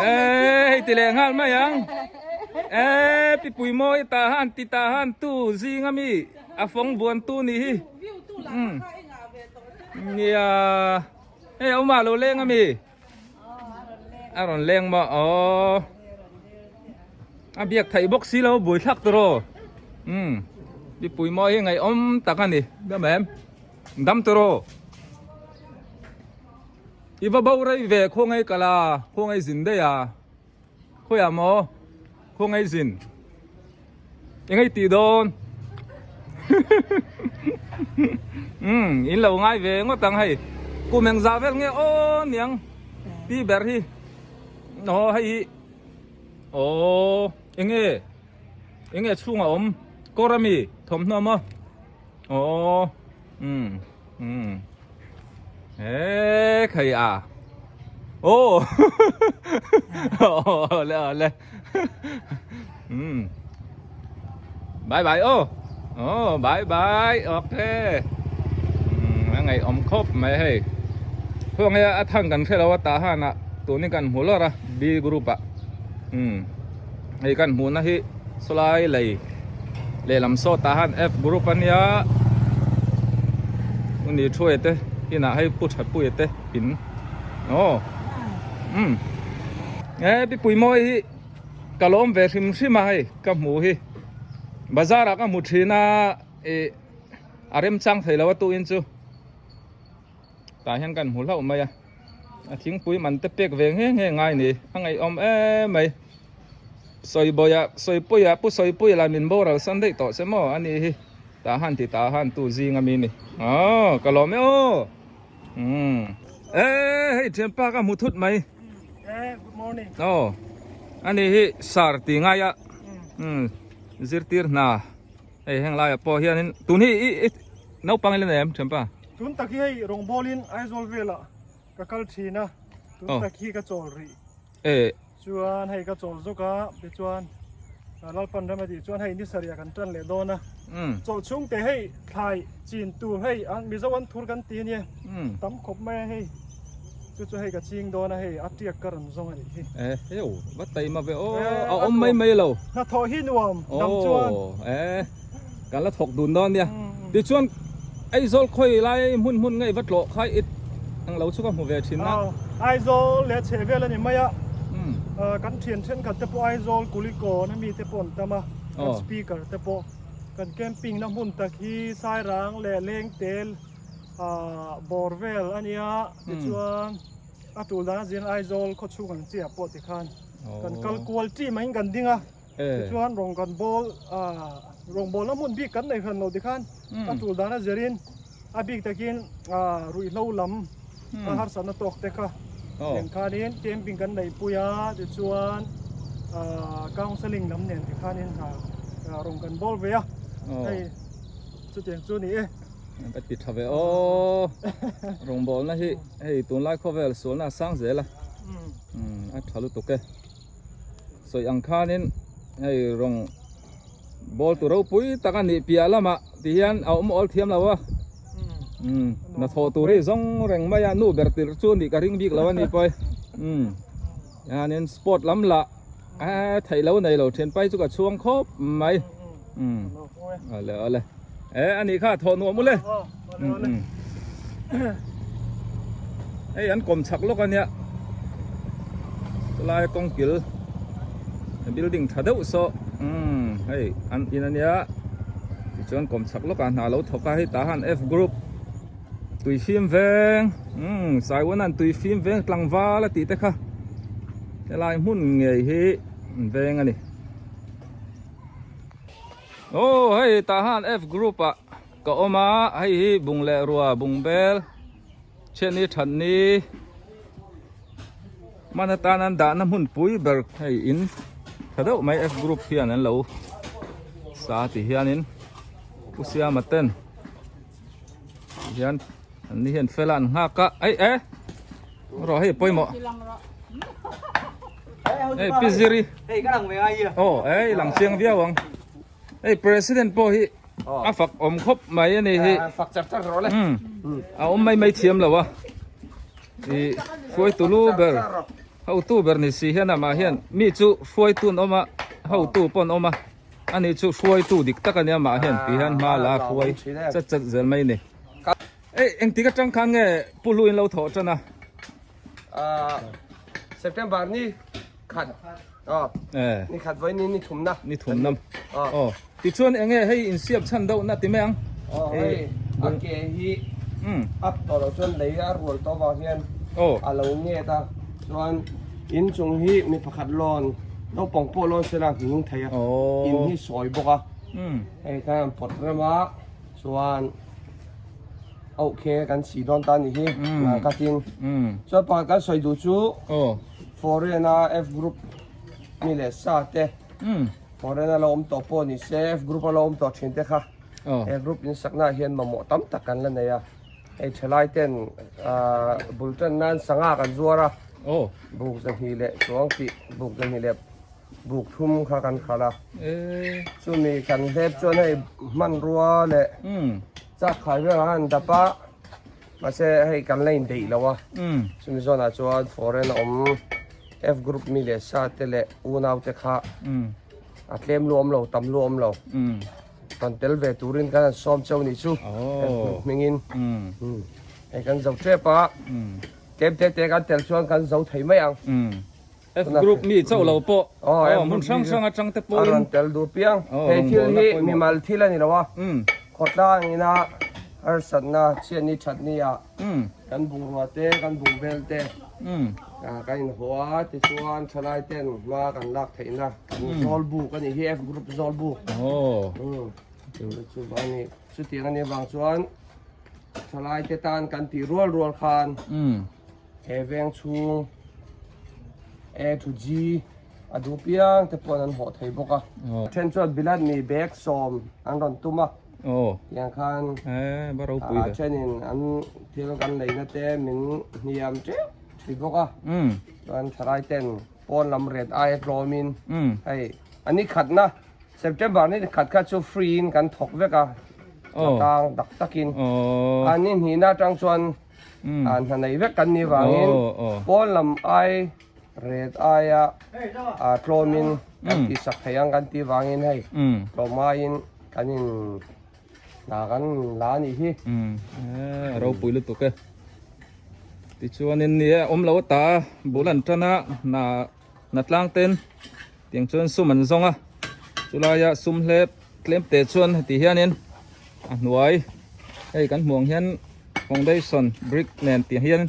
Ê hei ti leh nghal mai ang. Ê pi pui mawi tah han ti tah han tu zing ami a fawng buan tu nih hi. Umm nia hei a awm ah lo leng ami. A rawn leng maw aw a biak theih bawk si lo buai thlak tawh umm pi pui mawi hi ngaihawm tak a ni dam em dam tawh i va bo rei ve khawngaih kal a khawngaih zin daih a khawiah maw khawngaih zin eng ei tih dawn umm in lo ngai ve ngawt ang hei kum eng zah vel nge aw niang pi ber hi aw hei hi aw eng nge eng nge chhungah awm kawr ami thawmhnaw maw aw umm umm e khai a aw awle awle umm bye bye aw aw bye bye ok umm a ngaihawm khawp mai hei khawnge a thang kan hre lo a tah han ah tunin kan hmu lawr a B group ah umm hei kan hmuhna hi sawlai lei lehlam saw tah han F group a nia ni thuai te inah hei pu tha pui te in aw umm e pi pui mawi hi ka lawm ve hrim hrim a hei ka hmu hi bazar ah ka hmu thin a ih a remchang thei lo a tuin chu tah hian kan hmu hlauh mai a a thingpui man te pek ve nghe nghe ngai ni a ngaihawm em mai. Sawibawiah Sawipuia Pu Sawipuia lah min boral san daih tawh che maw a ni hi tah han ti tah han tu zing ami ni aw ka lawm e aw umm e hei thianpa ka hmu thut mai e good morning aw ani hi sar ti ngai a umm zirtir hna hei heng laiah pawh hianin tun hi i naupang ila nei em thianpa tun tak hi hei rawngbawlin Aizawl velah ka kal thin a tun tak hi ka chawl rih E. Chuan hei ka chawl zawk a, tichuan Lalpan rem a tih chuan hei ni sarih ah kan tan leh dawn a. Chawlh chhung te hei thlai chin tur hei an Mizo an thur kan ti a nia, tam khawp mai a hei. Chu chu hei ka ching dawn a hei a tiak ka rawn zawng a nih hi. E heu va taima ve aw a awm mai mai lo. Hnathawh hi nuam dam chuan. E kan la thawk dun dawn nia. Tichuan Aizawl khawi lai hmun hmun ngei va tlawh kha i ang lo chu ka hmu ve thin a. Aizawl leh chheh vel a ni mai a, kan thian thenkhat te pawh Aizawl Kulikawn ami te pawh an tam a, kan speaker te pawh kan camping na hmun tak hi Sairang leh Lengtel bawr vel a nia tichuan a tul dan a zin Aizawl khawchhung ang chiah pawh tikhan kan kal kual chi maiin kan ding a. Tichuan rawng kan bawl rawng bawlna hmun bik kan nei hran lo tikhan a tul dan a zirin a bik takin ruihhlo lam a harsatna tawk te kha nen khanin camping kan neihpui a tichuan counselling lam nen tikhanin rawng kan bawl ve a hei chutiang chu a ni e. Ka ti tha ve aw rawng bawlna hi hei tunlai khawvel sualna a sang zel a a tha lutuk e. Sawi ang khanin hei rawng ball tur ropui tak a nih piah lamah ti hian a awm awl thiam lo a umm hnathawh tur hi zawng reng mai a nu ber tir chu nih ka ring bik lo a ni pawh umm hianin sport lam lah eh theih lo nei lo thian pai chu ka chhuang khawp mai umm awle awle eh a nih kha thawh nuam ule umm umm hei an kawm chak lawk a nia chulai kawng kil building tha deuh saw umm hei an in a nia tichuan kawm chak lawkah hna lo thawk a hei tah han F group tui fim veng umm saiwan an tui fim veng tlangval a tih te kha helai hmun ngei hi veng a ni aw hei tah han F group ah. Ka awm a, hei hi bung leh rua bung bel chhiatni thatni hman atan an dahna hmun pui ber hei in tha deuh mai F group hian an lo sa ti hianin Pu Siama ten hian an ni hian fela an nghak a ei e rawh hei pawimawh hei Pi Ziri aw ei lang chiang viau ang. Hei president pawh hi a fak awm khawp mai a ni hi. Fak char char rawh le. A awm mai mai thiam lo a. I hruai tulu ber. Hotu ber ni si hian amah hian mi chu hruaitu an awm a, hotu pawh an awm a, ani chu hruaitu dik tak a nia amah hian ti hian hma la hruai chat chat zel mai a ni. Ei engtik atang khan nge Pu Hlu in lo thawh tan a? September ni khat ni khat vawi ni ni thumna. Ni thumna aw tichuan enge hei insiam chhan deuh na ti mai ang. Aw hei a ke hi up tawh loh chuan lei a rual tawh avang hian a lo nget a chuan in chung hi mi pakhat lawn naupang pawh lawn sela nghing thei a in hi sawi bawk a hei khan an pawt rem a chuan auh khe kan si dawn ta a nih hi katin chuan pakhat kan sawi duh chu foreign a F group mi leh sa te foreign a lo awm tawh pawh ni se F group a lo awm tawh thin te kha he group in sakna ah hian mamawh tam tak kan la nei a hei thalai ten ah bul tan nan sangha kan zuar a buk zahnih leh chuang tih buk zahnih leh buk thum kha kan khalh a chumi kan hlep chuan hei hmanrua leh chak khai vel ang a han dap a mahse hei kan la indeih lo a chumi zawnah chuan foreign a awm F group mi leh sa te leh unau te kha a tlem lu awm lo tam lu awm lo kan tel ve turin kan han sawm cheu ni chu F group hmingin hei kan zo tep a tlem te te kan tel chuan kan zo thei mai ang. F group mi chauh lo pawh aw hmun hrang hrang atang te pawhin a rawn tel duh piang. Hei thil hi mimal thil a ni lo a, khawtlang ina harsatna chhiatni thatni ah kan bungrua te kan bung vel te kan inhaw a tichuan thalai ten hma kan lak theihna kan zawl buk a nih hi F group zawl buk. Chuvang a ni chutiang a nih avang chuan thalai te tan kan tih rual rual khan He veng chhung A to G a duh piang te pawh an hawh thei bawk a. A then chuan bilat mi bag sawm an rawn tum a. Tiang khan a thenin an thil kan leina te min hniam teuh thin bawk a. Chuan thalai ten pawn lam ret aia tlawmin hei a ni khatna September ni khat kha chu free in kan thawk vek a. Tlang dak takin a ni hnihna atang chuan a hna nei vek kan nih vangin pawn lam ai ret aia a tlawmin kan tih sak thei ang kan tih vangin hei tlawm aiin kan in hna kan la a nih hi. A ropui lutuk e. Tichuanin ni e awm lo ta bul an tan a hna hna tlang ten tiang chuan sum an zawng a chulaia sum hlep tlem te chuan heti hianin a hnuai hei kan hmuh ang hian foundation brick nen tih hian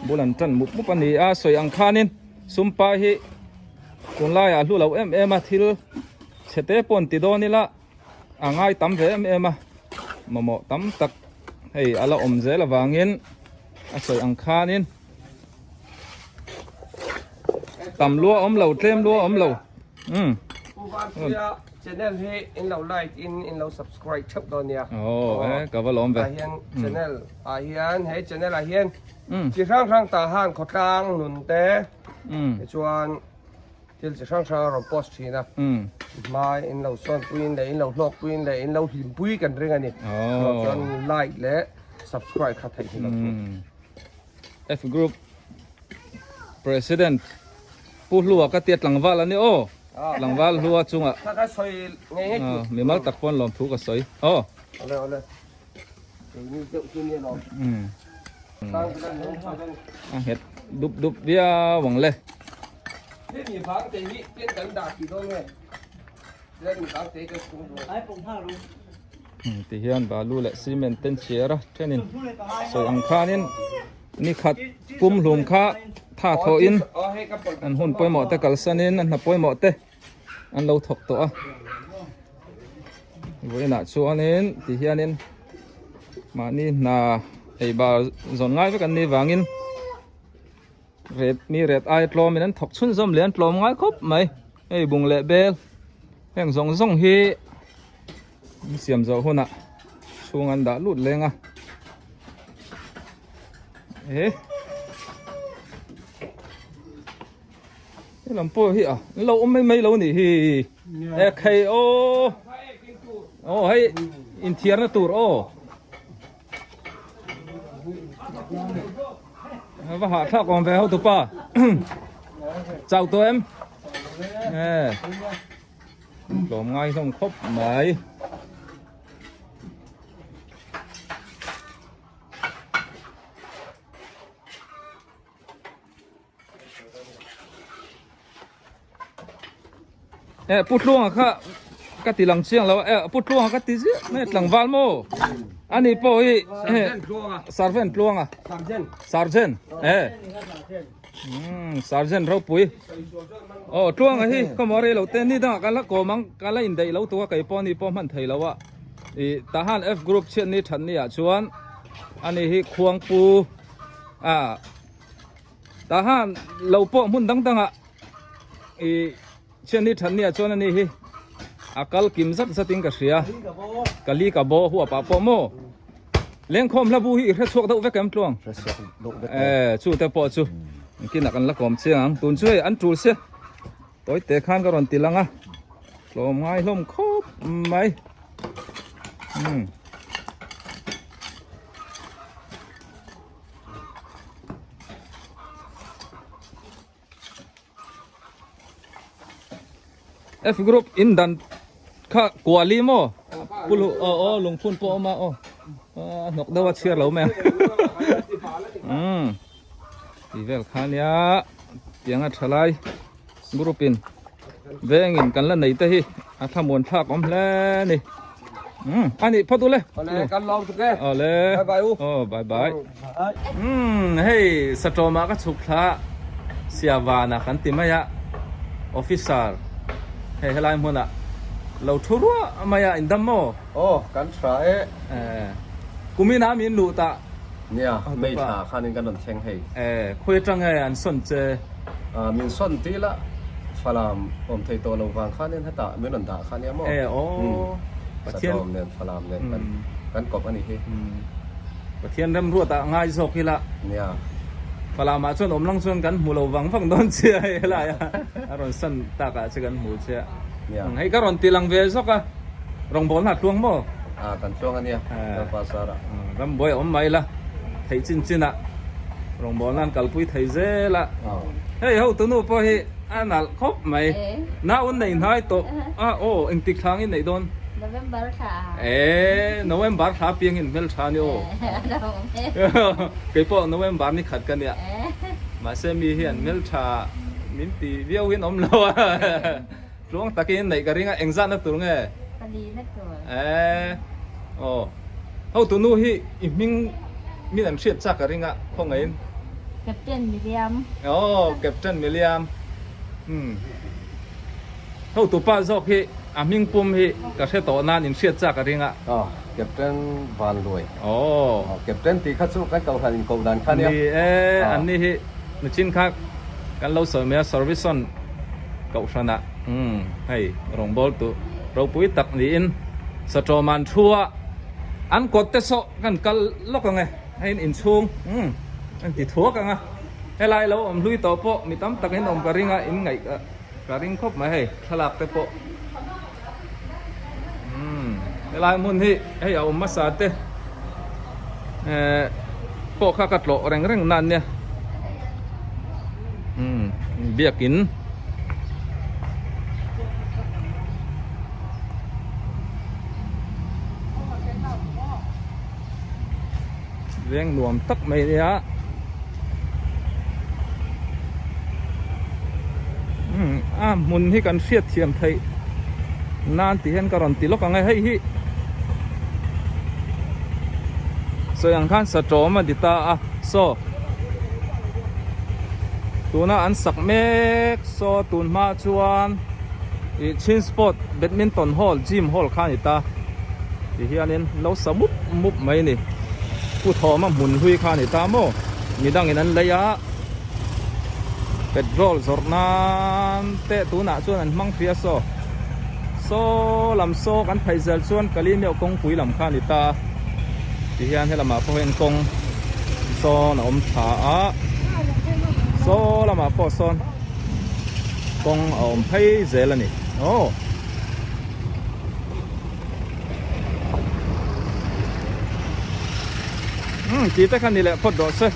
bul an tan mup mup a ni a sawi ang khanin sum pai hi tunlaiah a hlu lo em em a thil chhe te pawh an ti dawn ila a ngai tam ve em em a mamawh tam tak hei a la awm zel avangin a sawi ang khanin tam lua awm lo tlem lua awm lo umm channel hi in lo like in in lo subscribe theuh dawn nia oh eh ka va lawm ve ah hian channel ah hian he channel ah hian chi hrang hrang tah han khawtlang nun te tichuan thil chi hrang hrang a rawn post thin a hmai in lo sawn puiin leh in lo hlawk puiin leh in lo hlim pui kan ring a ni chuan like leh subscribe kha theih hi lo thung. F group president Pu Hlua ka tia tlangval a ni aw tlangval Hlua chunga mimal tak pawn lawmthu ka sawi aw a nghet dup dup viau ang le. Ti hian balu leh cement ten chhiar a thenin sawi ang khanin ni khat pum hlum kha tha thawhin an hun pawimawh te kalsanin an hna pawimawh te an lo thawk tawh a vawiinah chuanin ti hianin mahni hna ei bar zawn ngai vek an nih vangin Ret mi ret ai tlawmin an thawk chhunzawm leh an tlawm ngai khawp mai hei bung leh bel heng zawng zawng hi an siam zawh hunah chhung an dah lut leng a eh he lam pawh hi a an lo awm mai mai lo nih hi e khai aw aw hei inthiarna tur aw. Va hah thlak awm ve ho tupa. Chau tawh em? E tlawm ngai hlawm khawp mai. E pu tluanga kha ka ti lang chiang lo e pu tluanga ka ti ziah mai tlangval maw ani pawh hi servant tluanga sergeant e sergeant ropui aw tluanga hi ka maw rei lo te ni dangah kan la kawm ang ka la indaih lo tuk a kei pawh ani pawh hman thei lo a ih tahan F group chhiat ni that ni ah chuan ani hi khuangpu a Tahan lo pawh hmun dang dangah ih chhiatni thatni ah chuan ani hi a kal kim zat zat in ka hria ka li ka bo huap ah pawh maw lengkhawm hla bu hi i hre chhuak deuh vek em tluang e chu te pawh chu engtin ah kan la kawm chiang ang tun chu hei an tul sia tawi te khan ka rawn ti lang a tlawm ngai hlawm khawp mai umm. F group in dan kha kuali maw pulu aw aw lungphun pawh a awm a aw a hnawk deuh a chhiar lo mai ang umm tih vel kha nia tianga tha lai group in vengin kan la nei te hi a thlamuan thlak awm hle a ni umm a nih phawt ule Awle kan lawm tuk e awle bye bye u aw bye bye umm hei satawmah ka chhuk thla siavana kan ti mai a officer hei helai hmunah lo thu ruah mai a indam maw aw kan tha e kumina min luh tah Nia, mei thla khanin kan rawn thleng hei. E, khawi atang nge an sawn che? A, min sawn ti la, Falam awm thei tawh lo vang khanin hetah min rawn dah kha nia maw? E, aw, Pathian. Satawm nen Falam nen kan kan kawp a nih hi. Pathian remruat ah ngai zawk ila. Nia. Falam ah chuan awm lang chuan kan hmu lo vang vang dawn che a hei helai a, a rawn san tak ah che kan hmu che a. Nia. Hei ka rawn ti lang ve zawk a. Rawngbâwl hna tluang maw? A, kan tluang a nia, Lalpa Sara. Rambuai a awm mai la, theih chin chinah rawngbâwl nan kalpui thei zel a. Hei hotunu pawh hi a nalh khawp mai. Nau nei hnai tawh a, aw engtik thla angin neih dawn? November thla a. E, November thla piangin hmeltha a ni aw. Kei pawh November ni khat ka nia. Mahse mi hian hmeltha min ti viau hian awm lo a. Tluang takin neih ka ring a, engzatna tur nge? Palina tur. Eeh aw. Hotu nu hi i hming min an hriat chak ka ring a, khawngaihin. Captain Miliam. Aw, Captain Miliam. Umm. Hotu pa zawk hi a hming pum hi ka hre tawh nan in hriat chak ka ring a. Aw, Captain Vanluai. Aw. Captain tih kha chu kan kohhran in koh dan kha nia. Ni e, an ni hi nichin kha kan lo sawi mai a, Service-on. Kohhranah umm hei rawngbâwl tu ropui tak niin Satawman thu a an kawt te sawh kan kal lawk ang e, hei in inchhung umm an ti thuak ang a, helai lo awm hlui tawh pawh mi tam tak in awm ka ring a, in ngaih ka ring khawp mai hei thlalak te pawh umm helai hmun hi hei a awm hmasa te eh pawh kha ka tlawh reng reng nan nia umm biakin veng nuam tak mai nia umm a hmun hi kan hriat thiam theih nan tih hian ka rawn ti lawk ang e hei hi sawi ang khan satawm a ni ta a saw tuna an sak mek saw tun hma chuan ih chin sport badminton hall gym hall kha a ni ta ti hianin lo sa mup mup mai a ni pu thawma hmun hlui kha a ni ta maw midangin an lei a. Petrol zawrh nan te tunah chuan an hmang hria saw saw lam saw kan phei zel chuan Kalimeuh kawngpui lam kha a ni ta a tihian helamah pawh hian kawng sawn a awm tha a saw lamah pawh sawn kawng a awm phei zel a ni aw. Umm tih te kha ni leh phawt rawh se.